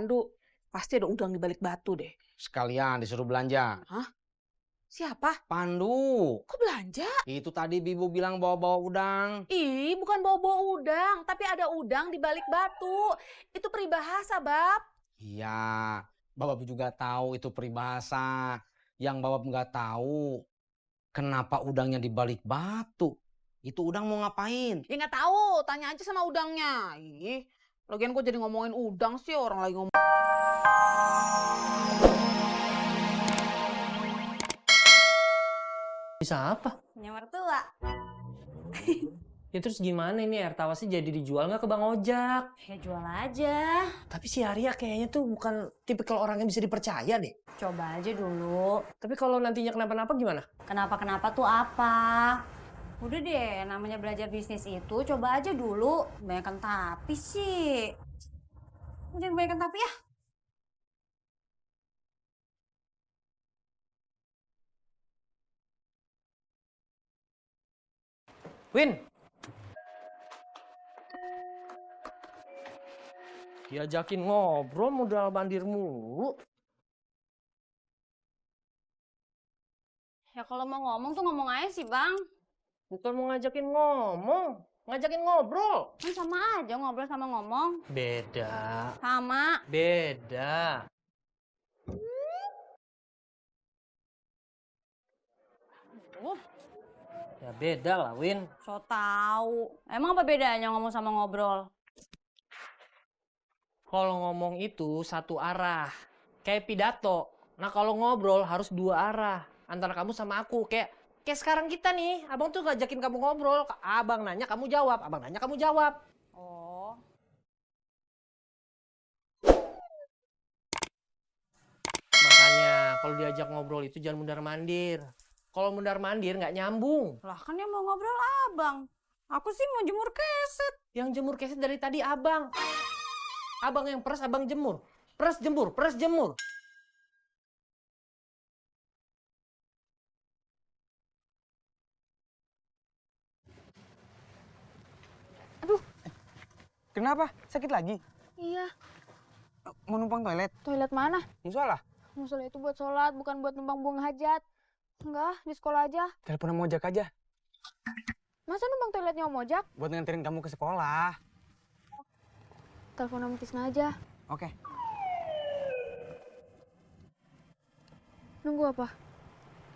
Pandu. Pasti ada udang di balik batu deh. Sekalian disuruh belanja. Hah? Siapa? Pandu. Kok belanja? Itu tadi Bibu bilang bawa-bawa udang. Ih, bukan bawa-bawa udang, tapi ada udang di balik batu. Itu peribahasa, Bab. Iya, Bapak juga tahu itu peribahasa. Yang Bapak nggak tahu, kenapa udangnya di balik batu? Itu udang mau ngapain? Ya nggak tahu, tanya aja sama udangnya. Ih, lagian kok jadi ngomongin udang sih, orang lagi ngomong. Bisa apa? Punya mertua. Ya terus gimana ini air tawasnya jadi dijual nggak ke Bang Ojak? Ya jual aja. Tapi si Arya kayaknya tuh bukan tipikal orang yang bisa dipercaya deh. Coba aja dulu. Tapi kalau nantinya kenapa-napa gimana? Kenapa-kenapa tuh apa? Udah deh, namanya belajar bisnis itu coba aja dulu. Kebanyakan tapi sih. Jangan kebanyakan tapi ya. Win! Diajakin ngobrol modal bandir mulu. Ya kalau mau ngomong tuh ngomong aja sih bang. Bukan mau ngajakin ngomong, ngajakin ngobrol. Kan sama aja ngobrol sama ngomong. Beda. Sama. Beda. Ya beda lah, Win. So tau. Emang apa bedanya ngomong sama ngobrol? Kalau ngomong itu satu arah, kayak pidato. Nah kalau ngobrol harus dua arah, antara kamu sama aku. Kayak sekarang kita nih, abang tuh ngajakin kamu ngobrol. Abang nanya kamu jawab, abang nanya kamu jawab. Oh. Makanya kalau diajak ngobrol itu jangan mundar-mandir. Kalau mundar-mandir nggak nyambung. Lah kan yang mau ngobrol abang. Aku sih mau jemur keset. Yang jemur keset dari tadi abang. Abang yang peres, abang jemur. Peres jemur, peres jemur. Kenapa? Sakit lagi? Iya, Mau numpang toilet? toilet mana? Musola? Musola itu buat sholat, bukan buat numpang buang hajat. Enggak, di sekolah aja. Telepon sama ojek aja. Masa numpang toiletnya Om Ojak? Buat nganterin kamu ke sekolah. Telepon sama Tisna aja. Oke. Nunggu apa?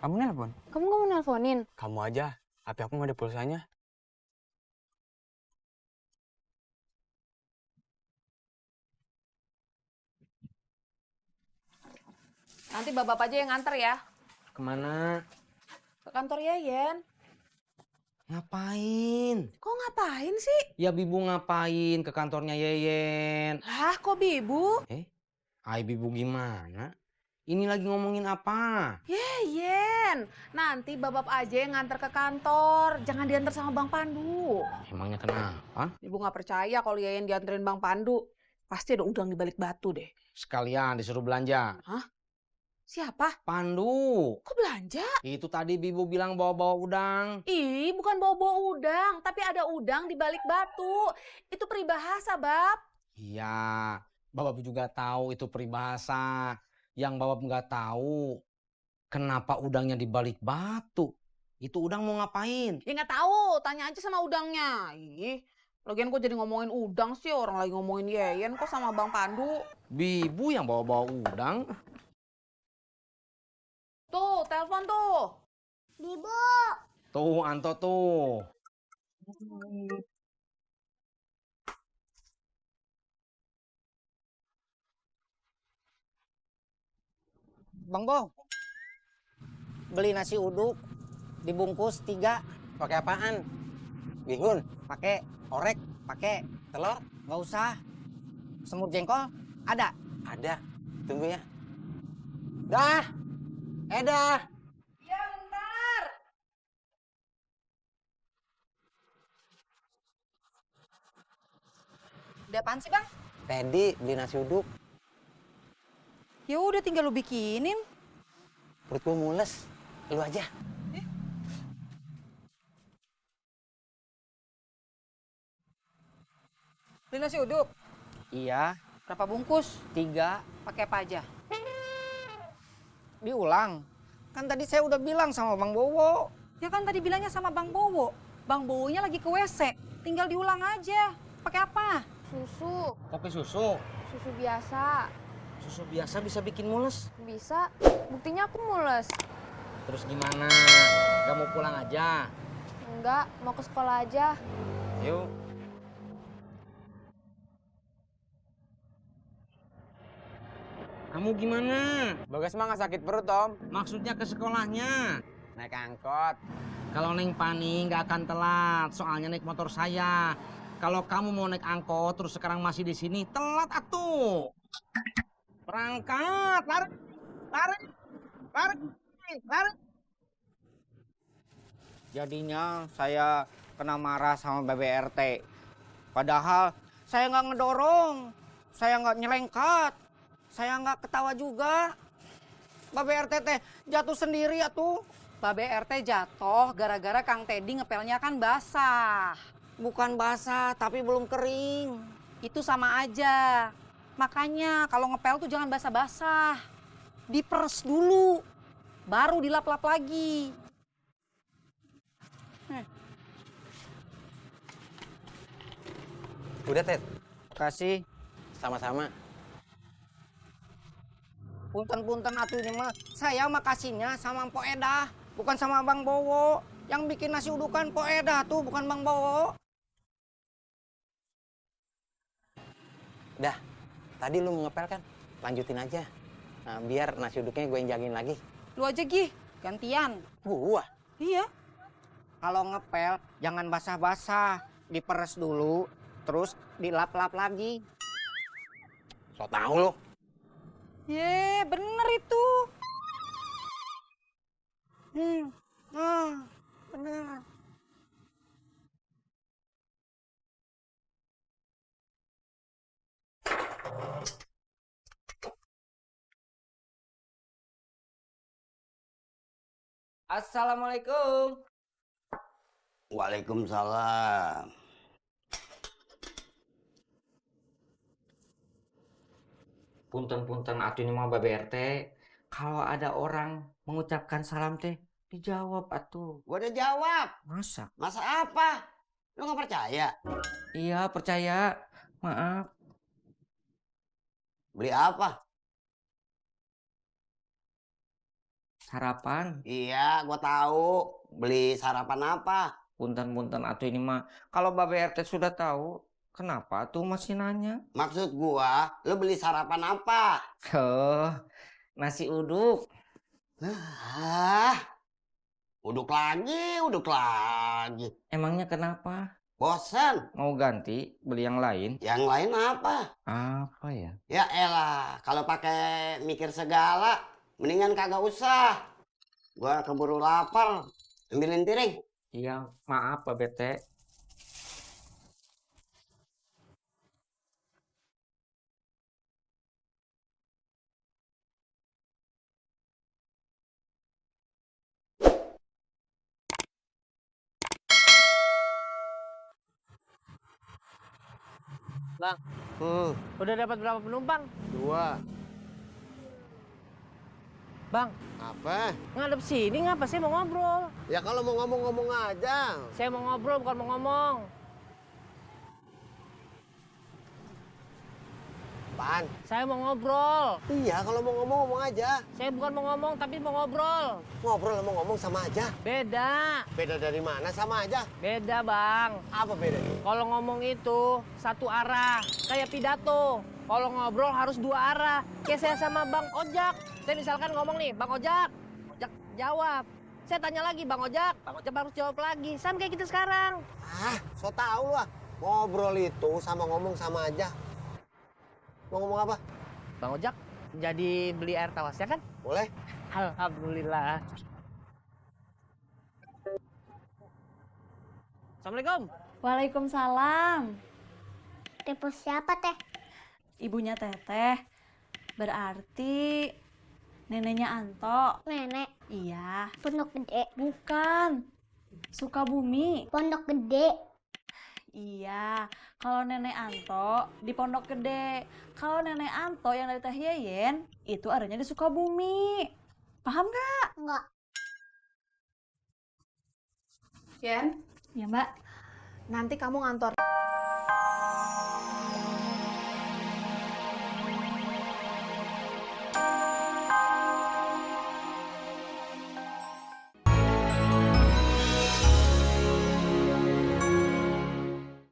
Kamu nelpon? Kamu nggak mau nelponin? Kamu aja. HP aku nggak ada pulsanya. Nanti bapak aja yang nganter ya. Kemana? Ke kantor Yeyen. Ngapain? Kok ngapain sih? Ya Bibu ngapain ke kantornya Yeyen? Lah, kok Bibu? Ay Bibu gimana? Ini lagi ngomongin apa? Yeyen, nanti bapak aja yang nganter ke kantor. Jangan diantar sama Bang Pandu. Emangnya kenapa? Ibu nggak percaya kalau Yeyen dianterin Bang Pandu. Pasti ada udang di balik batu deh. Sekalian disuruh belanja. Siapa? Pandu. Kok belanja? Itu tadi Bibu bilang bawa-bawa udang. Ih, bukan bawa-bawa udang, tapi ada udang di balik batu. Itu peribahasa, Bab. Iya, Bapak juga tahu itu peribahasa. Yang Bapak nggak tahu, kenapa udangnya di balik batu? Itu udang mau ngapain? Ya nggak tahu, tanya aja sama udangnya. Ih, lagian kok jadi ngomongin udang sih, orang lagi ngomongin Yeyen kok sama Bang Pandu. Bibu yang bawa-bawa udang. Tuh, telepon tuh. Bibu. Tuh, Anto tuh. Bang Bo, beli nasi uduk dibungkus 3. Pakai apaan? Bihun? Pakai orek, pakai telur, nggak usah. Semur jengkol ada. Ada. Tunggu ya. Dah. Dah. Iya, bentar. Udah apaan sih, Bang? Teddy beli nasi uduk. Ya udah tinggal lu bikinin. Perut gue mules. Lu aja. Beli nasi uduk. Iya, Berapa bungkus? 3. Pakai apa aja? Diulang. Kan tadi saya udah bilang sama Bang Bowo. Ya kan tadi bilangnya sama Bang Bowo. Bang Bowonya lagi ke WC. Tinggal diulang aja. Pakai apa? Susu, Kopi susu. susu biasa. Susu biasa bisa bikin mules. Bisa. Buktinya aku mules. Terus gimana? Gak mau pulang aja? Enggak, mau ke sekolah aja. Yuk. Kamu gimana? Bagas mah nggak sakit perut, Om. Maksudnya ke sekolahnya? Naik angkot. Kalau Neng Pani nggak akan telat, soalnya naik motor saya. Kalau kamu mau naik angkot terus sekarang masih di sini, telat atuh. Berangkat, lari, lari, lari, lari. Jadinya saya kena marah sama BBRT. Padahal saya nggak ngedorong, saya nggak nyelengkat, saya nggak ketawa juga. BBRT teh jatuh sendiri atuh. Babe RT jatuh gara-gara Kang Teddy ngepelnya kan basah. Bukan basah, tapi belum kering. Itu sama aja. Makanya kalau ngepel tuh jangan basah-basah. Diperes dulu, baru dilap-lap lagi. Udah, Ted. Kasih. Sama-sama. Punten-punten atunya mah. Saya makasihnya sama Mpok Edah, bukan sama Bang Bowo. Yang bikin nasi udukan Mpok Edah tuh, bukan Bang Bowo. Dah, tadi lu mau ngepel kan? Lanjutin aja. Nah, biar nasi uduknya gue yang jagain lagi. Lu aja Gih, gantian. Gua? Iya. Kalau ngepel jangan basah-basah, diperes dulu, terus dilap-lap lagi. So tau lu. Ye, bener itu. Bener. Assalamualaikum. Waalaikumsalam. Punten-punten atuh ini mah BBRT. Kalau ada orang mengucapkan salam teh, dijawab atuh. Gua udah jawab. Masa? Masa apa? Lu nggak percaya? Iya, percaya. Maaf. Beli apa? Sarapan. Iya, gua tahu. Beli sarapan apa? Punten-punten atuh ini mah. Kalau BBRT sudah tahu, kenapa tuh masih nanya? Maksud gua, lu beli sarapan apa? Oh, nasi uduk. Ah, uduk lagi, uduk lagi. Emangnya kenapa? Bosan. Mau ganti, beli yang lain? Yang lain apa? Apa ya? Ya elah, kalau pakai mikir segala, mendingan kagak usah. Gua keburu lapar. Ambilin piring. Iya, maaf Pak BT. Bang, udah dapat berapa penumpang? 2. Bang, Apa? ngadep sini ngapa sih mau ngobrol? Ya kalau mau ngomong-ngomong aja. Saya mau ngobrol bukan mau ngomong. Apaan? Saya mau ngobrol. Iya kalau mau ngomong-ngomong aja. Saya bukan mau ngomong tapi mau ngobrol. Ngobrol sama ngomong sama aja. Beda. Beda dari mana? Sama aja. Beda, Bang. Apa bedanya? Kalau ngomong itu satu arah, kayak pidato. Kalau ngobrol harus 2 arah. Kayak saya sama Bang Ojak. Saya misalkan ngomong nih, Bang Ojak. Ojak jawab. Saya tanya lagi, Bang Ojak. Bang Ojak harus jawab lagi. Sama kayak kita sekarang. Ah, so tau lu ah. Ngobrol itu sama ngomong sama aja. Mau ngomong apa? Bang Ojak, jadi beli air tawasnya kan? Boleh? Alhamdulillah. Assalamualaikum. Waalaikumsalam. Telepon siapa teh? Ibunya Teteh. Berarti neneknya Anto. Nenek. Iya. Pondok gede. Bukan. Sukabumi. Pondok gede. Iya, kalau Nenek Anto di Pondok Gede. Kalau Nenek Anto yang dari Teh Yeyen, itu adanya di Sukabumi. Paham nggak? Enggak. Yen, Ya, Mbak. nanti kamu ngantor